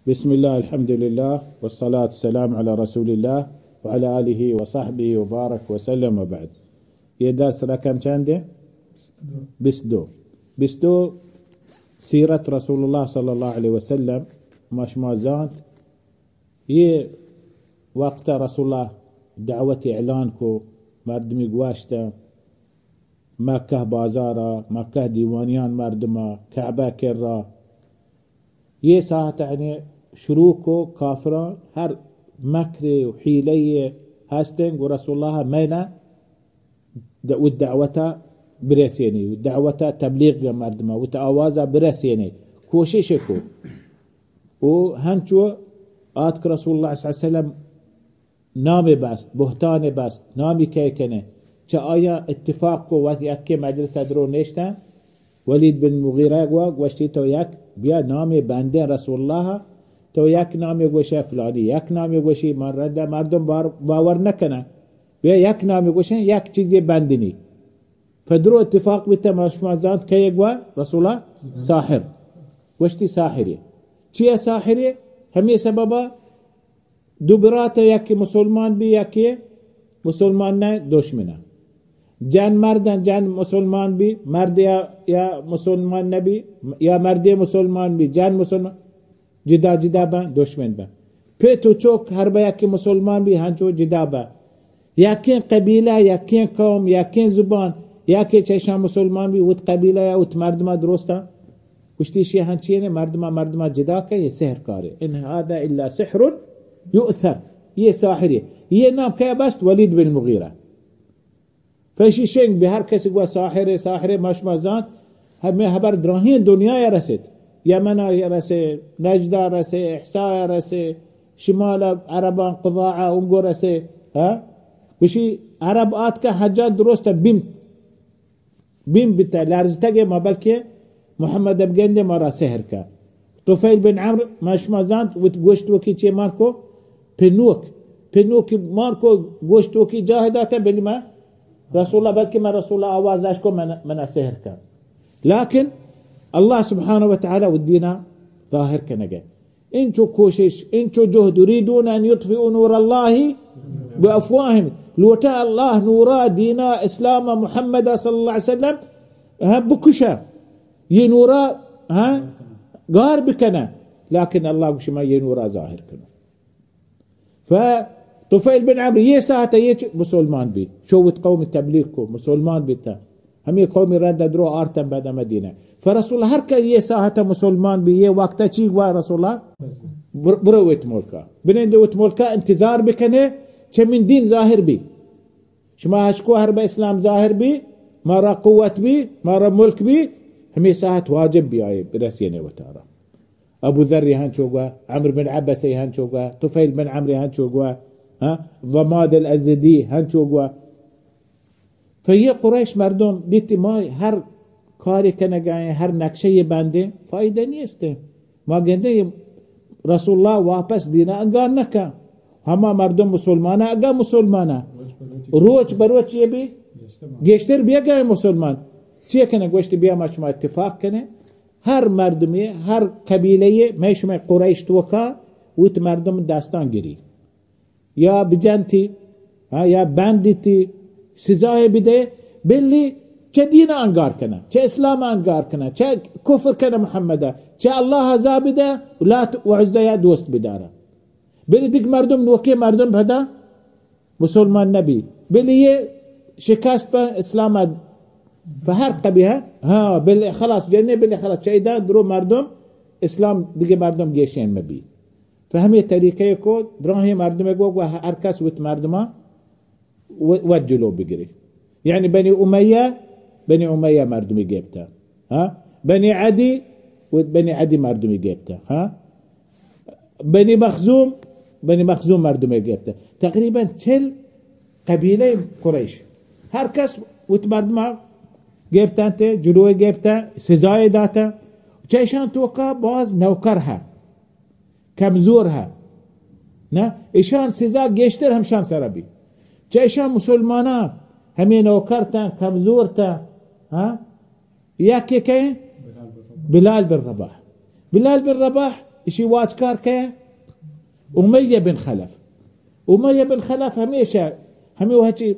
بسم الله، الحمد لله، والصلاة والسلام على رسول الله وعلى آله وصحبه وبارك وسلم وبعد. یہ درس رقم چند ہے؟ بیست دو. بیست دو، سیرت رسول اللہ صلی اللہ علیہ وسلم. ما شما زانت، یہ وقت رسول اللہ دعوت اعلان کو، مردمی گواشتہ، مکہ بازارا، مکہ دیوانیان مردما، کعبہ کرا. یہ ساعت یعنی شروع کو کافران ہر مکر و حیلہ ہستیں گو رسول اللہ مینا د-، و دعوتا برسینی، و دعوتا تبلیغ گا مردما، و تا آوازا برسینی، کوشش کو. و ہنچو آتک رسول اللہ صلی اللہ علیہ وسلم نامے بست، بہتانے بست، نامی کئے کنے؟ چہ آیا اتفاق کو وقت یکے مجلس درو نشتن، ولید بن مغیرہ گوا گوشتی، تو یک بیا نامے بندیں رسول اللہ، تو یک نامے گوشے فلانی، یک نامے گوشی، من رد مردم بار-، باور نکنن. بیا یک نامے گوشن، یک چیزے بندنی. فدرو اتفاق بیتا، ما شما زانت کئے گوا رسول اللہ؟ ساحر. گوشتی ساحرے. چیا ساحرے؟ ہمیں سببا دو برات، یکی مسلمان بی، یکی مسلمان نہ، دشمن. جن مردن، جن مسلمان بی، مرد یا، یا مسلمان نبی، یا مردے مسلمان بی، جن مسلمان، جدا جدا بن، دشمن بن. پت و چک ہر بہ یکی مسلمان بی، ہنچو جدا بن. یکیں قبیلہ، یکیں قوم، یکیں زبان، یکے چہ اشاں مسلمان بی، وت قبیلہ یا وت مردمہ درستاں گوشتی، شی ہنچینے، مردما، مردما جدا کن، یہ سحر کارے. ان هذا الا سحر یؤثر. یہ ساحرے. یہ نام کئے بست؟ ولید بن مغیرہ. فشی شنگ بہ ہر کسی گوا ساحرے، ساحرے، ما شما زانت، ہمیں حبر دراہیں دنیا یا رسیت. یمنا یا رسے، نجدا رسے، احسا یا رسے، شمال عربان قضاعہ انگو رسے، ہاں؟ گوشی عرب آتکا حجاج درست بیم بیم بیتہ، لرزتگے، ما بلکہ محمد بگندے مارا سحر کا. طفیل بن عمرو، ما شما زانت، وت گوشت وکی چے مان کو؟ پنوک. پنوک مان کو، گوشت وکی جاہ داتا، بلی ما رسول اللہ، بلکہ ما رسول اللہ آواز اش کو، من، منا سحر کا. لیکن اللہ سبحانہ و تعالی و دینا ظاہر کنگے. انچو کوشش، انچو جہد، یریدون ان یطفئوا نور اللہ بافواہہم، لوٹا اللہ نورا، دینا اسلام، محمد صلی اللہ علیہ وسلم، ہاں، بکشا، یہ نورا، ہاں، گار بکنا، لیکن اللہ گوشی ما یہ نورا ظاہر کنو. ف طفیل بن عمرو یہ ساعت یہ چ-، مسلمان بی، شو وت قوم تبلیغ کو، مسلمان بیتا. ہمیں قومی رند درو آرتن بعد مدینہ. فرسول ہر کہ یہ ساعت مسلمان بی، یہ وقت چی گوا رسول اللہ؟ بر-، برو وت ملکا. بنند وت ملکا انتظار بکنے، چہ من دین ظاہر بی. شما ہشکو ہر بہ اسلام ظاہر بی، مارا قوت بی، مارا ملک بی، ہمیں ساعت واجب بی آئے برسینے وتارا. ابو ذر ہنچو گوا، عمرو بن عبس ہنچو گوا، طفیل بن عمرو ہنچو گوا، ہاں، ضماد الازدی ہنچو گوا. تو یہ قریش مردم دیتی ما ہر کاری کنگائیں، ہر نقشہ یہ بندیں، فائدہ نیست. ما گندے رسول اللہ واپس دینا انگار نکا. ہما مردم مسلمانا، اگا مسلمانا، روچ بروچ یہ بی گیشتر بیگا مسلمان. چی کنہ؟ گوشت بیا ما شما اتفاق کنہ. ہر مردمے، ہر قبیلہ یے، مئے شمئے قریش توکا وت مردم دستان گری، یا بجنتی، ہاں، یا بندیتی، سزائے بدے، بلی چہ دین انگار کنہ، چہ اسلام انگار کنہ، چہ کفر کنہ محمد، چہ اللہ عذاب دے، لات و عزا یا دوست بدارہ. بلی دگ مردم، نوکے مردم پدا مسلمان نبی، بلی یہ شکست پہ اسلام اد-، پہ ہر قبیلہ، ہاں، بلی خلاص، جنے بلی خلاص، چہ ادا درو مردم اسلام دگہ مردم گیشین مبی. پہ ہمیں طریقے کو دراہیں مردم گو، گو ہر کس وت مردمہ و-، وت جلو بگری. یعنی بنی امیہ، بنی امیہ مردمی گپتہ. ہاں؟ بنی عدی، و بنی عدی مردمی گپتہ. ہاں؟ بنی مخزوم، بنی مخزوم مردمی گپتہ. تقریباً چل قبیلہ قریش. ہر کس وت مردمہ گپتنت، جلوی گپتہ، سزای داتہ. چہ اشان توکا باز نوکر ہے. کمزور ہے. نہ، اشان سزا گیشتر ہمشان سرا بی. چہ اشان مسلماناں ہمیں نوکر تاں، کمزور تاں. ہاں؟ یکے کئے؟ بلال بن رباح. بلال بن رباح ایشی واجکار کئے؟ امیہ بن خلف. امیہ بن خلف ہمیشہ ہمے وہچی،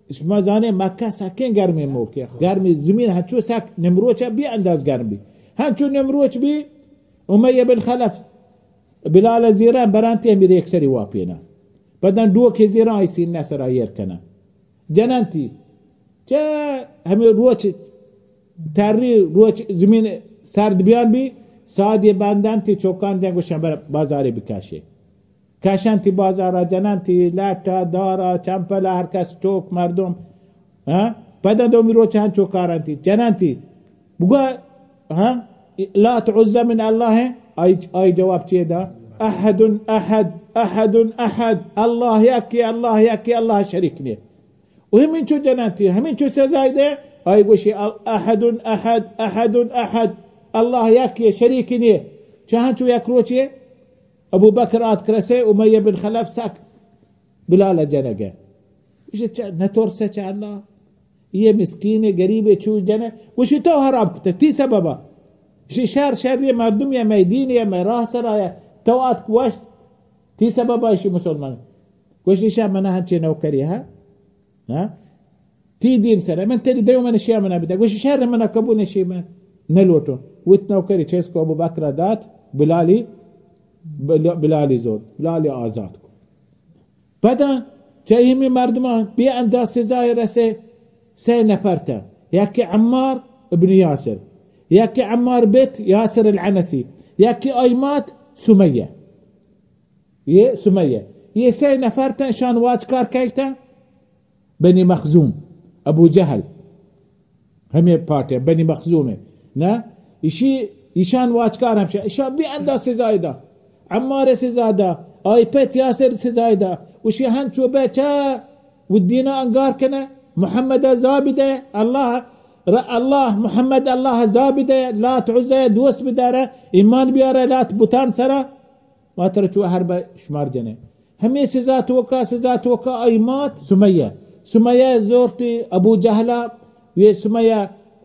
شما زانے مکہ سکیں گرمیں موقع، گرمی زمین ہنچو سک نمروچ بی انداز گرم بی، ہنچو نمروچ بی. امیہ بن خلف بلال زیران برانتی ہمی ریکسری واپینا، پدن ڈوکے زیران آئی سینہ سرا ایر کنا. جننتی چہ ہمے روچ تری، روچ زمین سرد بیان بی، سادی بندنتی چوکان دیں گوشن بر بازاری بکشے. کشنتی بازارا، جننتی لٹا دارا چمپلا ہر کس چوک مردم. ہاں؟ پدا دومی روچ ہنچو کارنتی جننتی بگو، ہاں، لات عزی من اللہ ہیں؟ آئی، آئی جواب چیے دا؟ احد، احد، احد، احد، اللہ یکی، اللہ یکی، اللہ شریک نے. و ہمینچو جننتی، ہمینچو سزای دے. آئی گوشی، احد، احد، احد، احد، اللہ یکی، شریک نے. چہاں چو یک روچے ابو بکر آتک رسے، امیہ بن خلف سک بلال جنگے. گوشی، چہ، نترسے چہ اللہ؟ یہ مسکین غریب چو جنے؟ گوشی، تو حراب کتے، تی سببا. گوشی، شر، شر، یہ مردم یا مئے دین یا مئے راہ سرا یا تو آتک وشت، تی سببا ایشی مسلمان. گوشی، شاہ منا ہنچے نوکری ہا؟ ہاں؟ تی دین سرا من تری دیو من شیا منا بده. گوشی، شر، منا قبول نشی، من نلوٹو. وت نوکری چیز کو ابو بکر دات، بلالی، بل-، بلالی زور، بلالی آزاد کو. پدا چہ ایمی مردمان بے انداز سزای رسے سئے نفر تا، یکی عمار ابن یاسر، یکی عمار بیت یاسر العنسی، یکی آئی مات سمیہ. یہ سمیہ، یہ سئے نفر تا، اشان واجکار کئیتا بنی مخزوم، ابو جہل. ہمے پارٹی بنی مخزوم ہے نا. ایشی، ایشان واجکار ہم شا، ایشان بے انداز سزای دا. عمار سزا دا، آئی پت یاسر سزای دا. وشی ہنچو بے چا و دینا انگار کنے، محمد زابی دے، اللہ، ر-، اللہ، محمد اللہ زابی دے، لات عزی دوست بدارے، ایمان بیارے لات بتان سرا. ما ترا چو ہر بہ شمار جنے. ہمے سزا توکا، سزا توکا آئی مات سمیہ. سمیہ زورتی ابو جہلا، یہ سمیہ،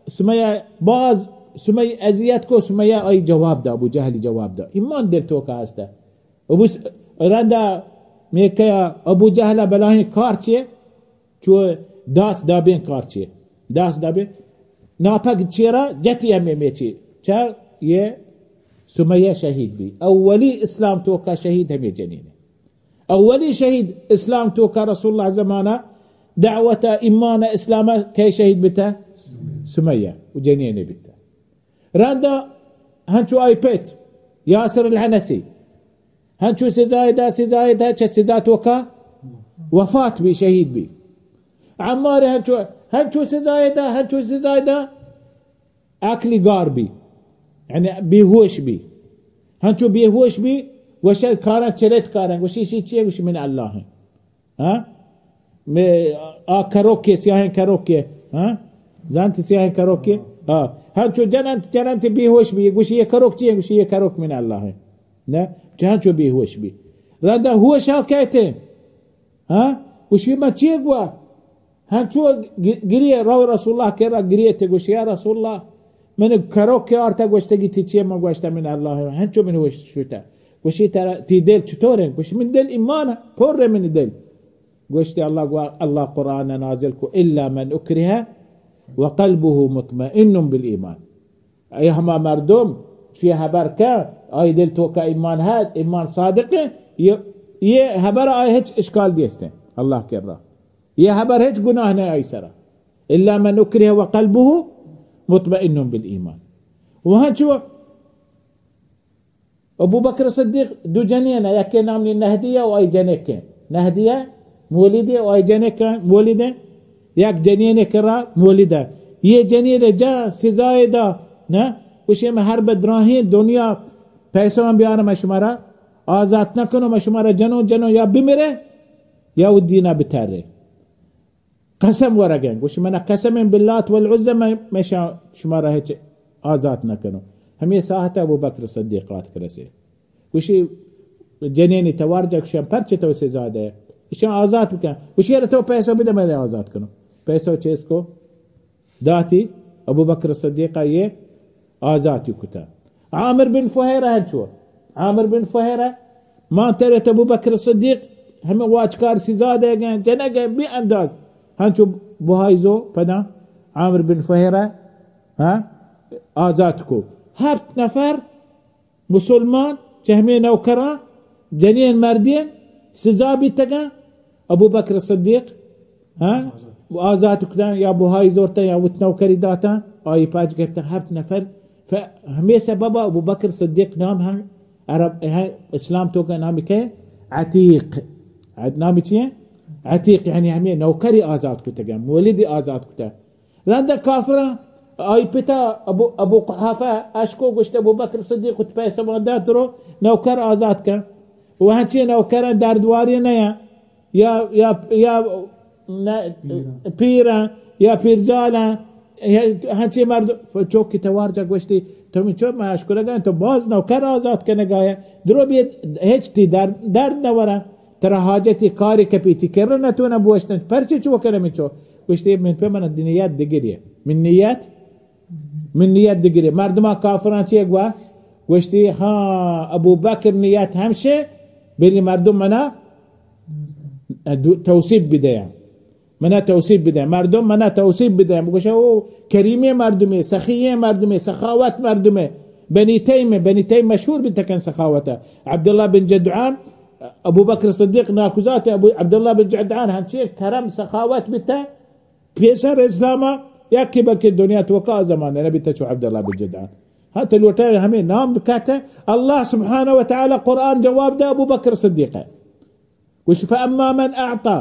سمیہ باز، سمیہ اذیت کو، سمیہ آئی جواب دا، ابو جہلی جواب دا. ایمان دل توکا ہستا. ابو س-، رندا میکیا ابو جہلا بلاہیں کار چیے؟ چو داس دابیں کارچے، داس دابیں ناپگ چیرا جتی ہمے میچی. چا یہ سمیہ شہید بی. اولی اسلام توکا شہید ہمے جنین. اولی شہید اسلام توکا رسول اللہ زمانہ دعوت ایمان اسلام کئے شہید بتا؟ سمیہ و جنین بتا. رندا ہنچو آئی پت یاسر الحنسی، ہنچو سزای دا، سزای دا، چہ سزا توکا وفات بی، شہید بی. عمار ہنچو، ہنچو سزای دا، ہنچو سزای دا، عقلی گار بی، یعنی بے ہوش بی. ہنچو بے ہوش بی، گوشے کاراں چلت کاراں، گوشی شی چیے؟ گوشی من اللہ ہیں. ہاں؟ میں آ کروکے، سیاہیں کروکے، ہاں؟ زانت سیاہیں کروکے؟ ہاں. ہنچو جننت، جننت بے ہوش بی، گوشی یہ کروک چیے؟ گوشی یہ کروک من اللہ ہیں. نہ؟ چہ ہنچو بے ہوش بی. رندا ہوشا کئیت؟ ہاں؟ گوشی من چیے گوا؟ ہنچو گ-، گریے، رو رسول اللہ کرا گریے تے، گوشی یا رسول اللہ، من کروکے آرتا گوشتگی تی چیے؟ من گوشتا من اللہ ہیں. ہنچو من ہوش شوتا. گوشی ترا تی دل چطور ہے؟ گوشی من دل ایمان پر ہے من دل. گوشتی اللہ گوا، اللہ قرآن نازل کو، الا من اکرہ وقلبه مطمئن بالایمان. اے ہما مردم چی حبر کہ آئی دل توکا ایمان ہت، ایمان صادق ہے، یہ، یہ حبر آئی ہچ اشکال دیستے اللہ کرا. یہ حبر ہچ گناہ نہیں آئی سرا. الا من اکرہ وقلبه مطمئن بالایمان. وہاں چو ابو بکر صدیق دو جنین، یکے نام نی نہدیہ و آئی جنکے. نہدیہ مولدے و آئی جنکے مولدے. یک جنین کرا مولدے. یہ جنین جا سزای دا، نہ؟ گوشی من ہر بدراہیں دنیا پیسہ ہم بیارم، من شمارا آزات نکنو، من شمارا جنو جنو یا بمرے یا و دینا بترے. قسم ورگیں، گوشی منا قسم باللات والعزی، من، من شا-، شمارا ہچ آزات نکنو. ہمے ساعت ابو بکر صدیق آتک رسے. گوشی جنینی توار جا، گوشی پرچے تو سزا دے؟ ایشان آزات بکن. گوشی یار تو پیسہ بدے، من آزات کنو. پیسہ چیز کو داتی، ابو بکر صدیق یہ آزاتی کتا. عامر بن فہیرہ ہنچو، عامر بن فہیرہ، مان ترت ابو بکر صدیق، ہمے واجکار سزا دئیگیں، جنگ ءَ بے انداز۔ ہنچو بہائی زور پدا عامر بن فہیرہ، ہاں، آزات کو۔ ہفت نفر مسلمان چہ ہمے نوکراں، جنین مردین سزا بیتگاں، ابو بکر صدیق، ہاں، آزات کتاں یا بہائی زورتاں یا وت نوکری داتاں، آئی پاچ گپتاں ہفت نفر۔ ف-، ہمے سبب ابو بکر صدیق نام ہم عرب، ہاں، اسلام توکا نام کہ عتیق۔ نام چی ایں؟ عتیق، یعنی ہمے نوکری آزات کتگاں، مولدی آزات کتہ۔ رند کافراں آئی پتا ابو، ابو قحافہ اشکو، گوشت، ابو بکر صدیق وت پیسہ مان دات، درو نوکر آزات کن۔ و ہنچیں نوکراں دردواری نیا، یا، یا، یا نہ، پیراں۔ پیراں، یا پیرزالاں، یا ہنچیں مردم۔ چوکی توار جا گوشتی، تو من چو معاش کنگا، تو باز نوکر آزات کنگا ئے۔ درو بی، ہچ تی درد، درد نہ ورا۔ ترا حاجتی کاری کپی، تی کرا نتونا بوشتن، پرچے چو کنم چو؟ گوشتی، من پہ من نیت دگری، من نیت، من نیت دگری۔ مردما کافراں چے گوا؟ گوشتی، ہاں، ابو بکر نیت ہمشے، بلی مردم منا دو-، توسیپ بدیاں۔ منا توسیپ بدیاں۔ مردم منا توسیپ بدیاں۔ بگوشاں، او کریمیں مردمے، سخییں مردمے، سخاوت مردمے۔ بنی تیم، بنی تیم مشہور بیتکن سخاوتا۔ عبداللہ بن جدعان، ابو بکر صدیق ناکوزات، ابو عبداللہ بن جدعان ہنچیں کرم سخاوت بیتہ۔ پیسر اسلاما یکی بلکہ دنیا توکا زمانہ نبیتہ چو عبداللہ بن جدعان۔ ہاں، تو لوٹا ہمے نام بکاٹہ۔ اللہ سبحانہ و تعالی قرآن جواب دا ابو بکر صدیق ہے۔ گوشی، فأما من أعطى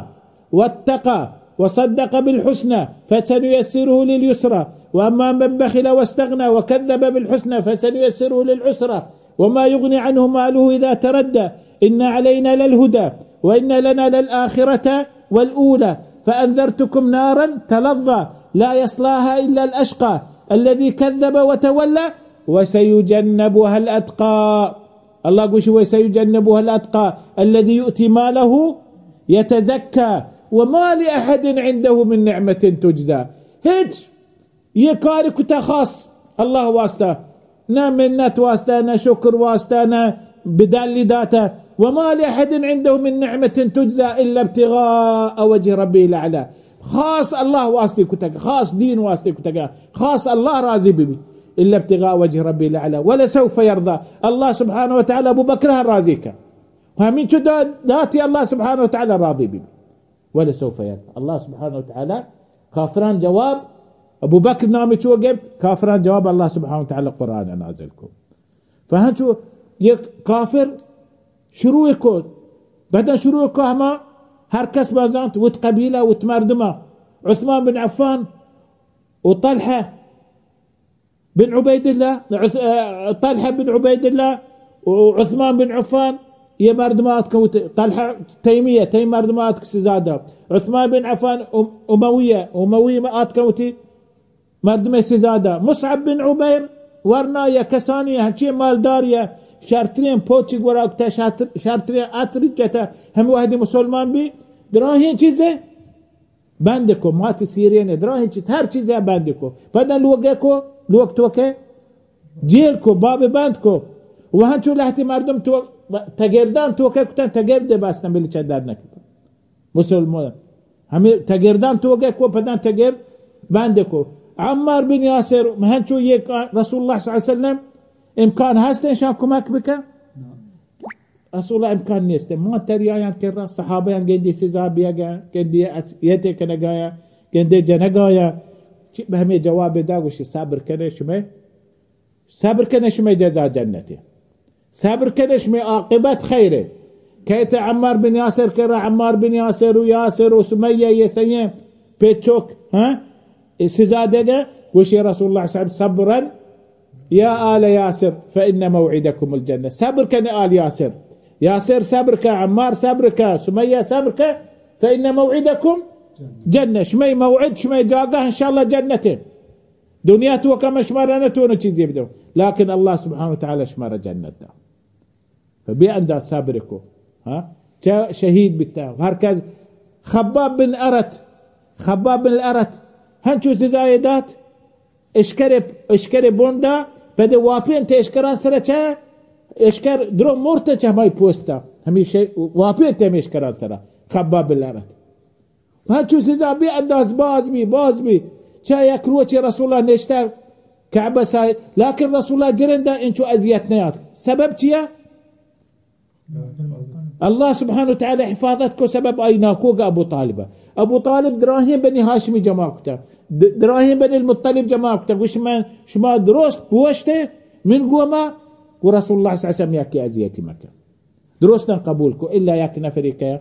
واتقى وصدق بالحسنى فسنيسره لليسرى وأما من بخل واستغنى وكذب بالحسنى فسنيسره للعسرى وما يغني عنه ماله إذا تردى إن علينا للهدى وإن لنا للآخرة والأولى فأنذرتكم نارا تلظى لا يصلاها إلا الأشقى الذي كذب وتولى وسيجنبها الأتقى۔ اللہ گوشی، وسيجنبها الأتقى الذي يؤتي ماله يتزكى وما لأحد عنده من نعمة تجزى۔ ہچ یہ کار کتا خاص اللہ واسطہ، نہ منت واسطہ، نہ شکر واسطہ، نہ بدلی داتا۔ وما لأحد عنده من نعمة تجزى إلا ابتغاء وجه ربه الأعلى۔ خاص اللہ واسطے کتگ، خاص دین واسطے کتگ، خاص اللہ راضی بی بی۔ إلا ابتغاء وجه ربه الأعلى ولسوف يرضى۔ اللہ سبحانہ و تعالی ابو بکر ہم راضی کا۔ ہمینچو دا-، داتی اللہ سبحانہ و تعالی راضی بی بی۔ ولسوف يرضى۔ اللہ سبحانہ و تعالی کافران جواب، ابو بکر نام چو گپت، کافران جواب اللہ سبحانہ و تعالی قرآن نازل کو۔ فہنچو یک کافر شروع کو، بدن شروع کو ہما ہر کس بازانت وت قبیلہ، وت مردمہ، عثمان بن عفان و طلحہ بن عبید اللہ، عث-، آ، طلحہ بن عبید اللہ و عثمان بن عفان، یہ مردم آتکن وت، طلحہ تیمیہ، تیم مردم آتک سزا دا۔ عثمان بن عفان ام-، امویہ، امویہ آتکن وتی مردم سزا دا۔ مصعب بن عمیر ورنا یا کسانی ہنچی مالدار یا شرترین پوچی گورا کتا، شرتر-، شرترین عطر جتا، ہم وحدی مسلمان بی دراہیں چیزے بند کو، مات سیرین دراہیں چیز، ہر چیزے بند کو۔ پدا لوگ کو، لوگ توکے جیل کو، باب بند کو۔ وہاں چو لہتی مردم تو تگردان توکے کتن، تگرد بستن بلی چہ در نکتن۔ مسلمان ہمیں تگردان توکے کو، پدا تگرد بند کو۔ عمار بن یاسر، ہنچو یہ رسول اللہ صلی اللہ علیہ وسلم امکان ہست انشان کمک بکن؟ رسول اللہ امکان نیست۔ ما تریایان کرا صحابیان گندی سزا بیگا، گندی اسیتے کنگایا، گندی جنگایا۔ چی بہ ہمیں جواب دا، گوشی، صبر کنے شمے، صبر کنے شمے جزا جنتے۔ صبر کنے شمے عاقبت خیرے۔ کہتے عمار بن یاسر کرا، عمار بن یاسر و یاسر و سمیہ، یہ سئیں پچوک، ہاں؟ اے سزا دے گا، گوشی رسول اللہ صلی اللہ علیہ وسلم، صبرا یا آل یاسر فإن موعدکم الجنہ۔ صبر کن آل یاسر۔ یاسر صبر کا، عمار صبر کا، سمیہ صبر کا، فإن موعدکم جنہ۔ شمئے موعد، شمئے جاگہ انشاءاللہ جنت ہے۔ دنیا توکا من شمارا نتونو چیزی بدو، لیکن اللہ سبحانہ وتعالی شمارا جنت دا۔ بے انداز صبر کو۔ ہاں؟ چہ شہید بیتا۔ ہر کس خباب بن ارت، خباب بن ارت، ہنچو سزائے دات، اشکر، اشکر بوندا، پدے واپین تے اشکران سر چہ اشکر درو مرت چہ ہمائی پوستا، ہمیشہ واپین تیم اشکران سرا، خباب بن الارت۔ ہنچو سزا بی انداز باز بی، باز بی۔ چہ یک روچے رسول اللہ نشتہ کعبہ سائے، لیکن رسول اللہ جرندہ انچو اذیت نیات۔ سبب چیا؟ اللہ سبحانہ و تعالی حفاظت کو، سبب آئی ناکوگ ابو طالب۔ ابو طالب دراہیں بنی ہاشمی جمع کتا، د-، دراہیں بنی المطلب جمع کتا۔ گوش من شما درست بوشتے من گوما، گو رسول اللہ صلی اللہ علیہ وسلم یکی اذیتی مکن۔ درستاں قبول کو، الا یک نفری کہ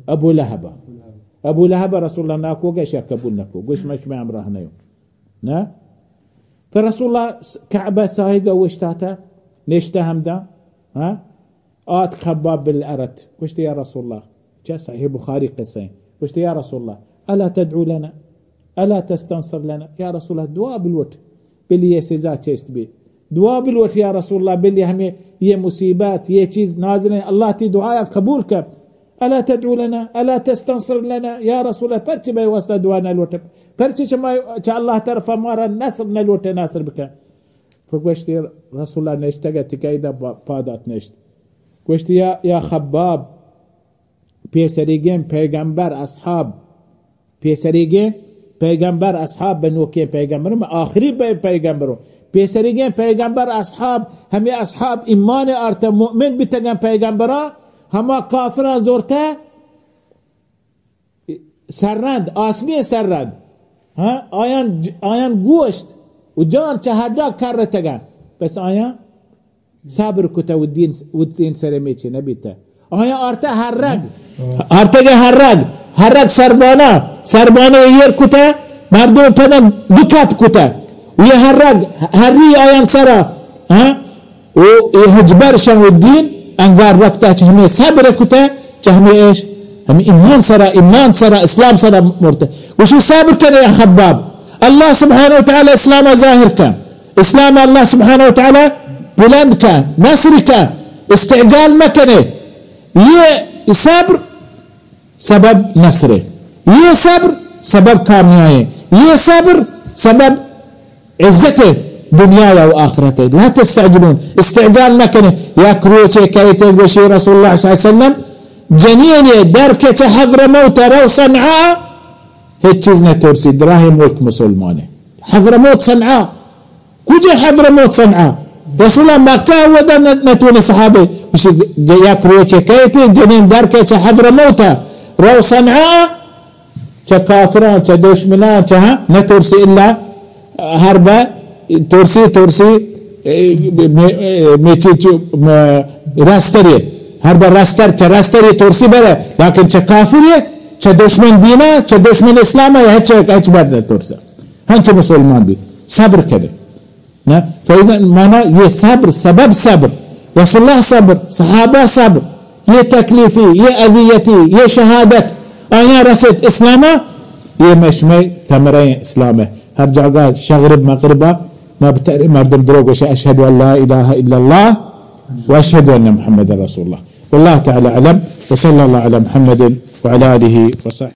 ابو لہب۔ ابو لہب رسول اللہ ناکو گش یا قبول نکو، گوش من شما ہمراہ نیو۔ نہ؟ تو رسول اللہ س-، کعبہ ساہگا وشتاتا، نشتہ ہمدا، ہاں؟ آت خباب بن الارت، گوشت یا رسول اللہ، چہ صحیح بخاری قصہ ہیں، گوشت یا رسول اللہ، الا تدعو لنا؟ الا تستنصر لنا؟ یا رسول اللہ، دعا بلوٹ، بلی یہ سزا چست بی۔ دعا بلوٹ یا رسول اللہ، بلی ہمیں یہ مصیبت، یہ چیز نازل ہیں، اللہ تی دعا قبول کر۔ الا تدعو لنا؟ الا تستنصر لنا؟ یا رسول اللہ، پرچہ بے واسطہ دعا نہ لوٹ؟ پرچہ چہ ما، چہ اللہ طرف مارا نصر نہ لوٹے، نصر بکن؟ فگوشتی رسول اللہ نشتگ ات، تکیدہ با-، پادات نشت۔ گوشتی یا، یا خباب، پیسریگیں پیغمبر اصحاب، پیسریگیں پیغمبر اصحاب، بنوکیں پیغمبر، من آخری پی-، پیغمبروں۔ پیسریگیں پیغمبر اصحاب، ہمیں اصحاب ایمان آرتہ، مؤمن بیتگن پیغمبران، ہما کافران زورتہ سررند، آسنی سررند۔ ہاں، آیان ج-، آیان گوشت و جان چہ ہڈا کرتگن۔ پس آیان صبر کتہ و دین، و دین سر میچے نبیتہ۔ آیاں آرتہ ہر رگ، آرتگہ ہر رگ، ہر رگ سربانا، سربانا ایر کتہ، مردم پدا دو کپ کتہ۔ و یہ ہر رگ، ہر ری آیان سرا، ہاں؟ و یہ ہجبر شمس الدین انگار وقتا چہ ہمیں صبر کتہ، چہ ہمیں ایش، ہمیں ایمان سرا، ایمان سرا، اسلام سرا مرتہ۔ وشی صبر کنے یا خباب۔ اللہ سبحانہ و تعالی اسلام ظاہر کن۔ اسلام اللہ سبحانہ و تعالی بلند کن، نصر کن، استعجال مکنے۔ یہ صبر سبب نصر ہے، یہ صبر سبب کامیابی ہے، یہ صبر سبب عزت ہے دنیا یا و آخرت ہے۔ لا تستعجلون، استعجال مکنے۔ یک روچے کہتے گوشی رسول اللہ صلی اللہ علیہ وسلم، جنین در کے چہ حضرموت رو صنعاء، ہچ چیز نہ ترسی، دراہ ملک مسلمان ہے۔ حضرموت صنعاء، کجا حضرموت صنعاء؟ رسول اللہ مکہ ودا نہ، نتونے صحابہ۔ گوشی، یک روچے کہتے جنین در کے چہ حضرموت رو صنعاء، چہ کافران، چہ دشمنان، چہ ہاں، نہ ترسی الا ہر بہ ترسی، ترسی، اے، مے-، اے، میچی چو، م-، رستری، ہر بہ رستر، چہ رستری ترسی برے، لیکن چہ کافری، چہ دشمن دینا، چہ دشمن اسلام، ہچ، ہچ بر نہ ترسا۔ ہنچو مسلمان بی، صبر کنے۔ نہ؟ فإذا مانا یہ صبر، سبب صبر، رسول اللہ صبر، صحابہ صبر، یہ تکلیفی، یہ اذیتی، یہ شہادت، آیاں رسیت اسلاما، یہ مشمع ثمرہ اسلام ہے۔ ہر جاگہ شغرب مغربا، ما بتر مردم درو گوشے، اشہد ان لا الہ الا اللہ و اشہد ان محمد رسول اللہ۔ واللہ تعالی اعلم، وصلی اللہ علی محمد وعلی آلہ وصحبہ۔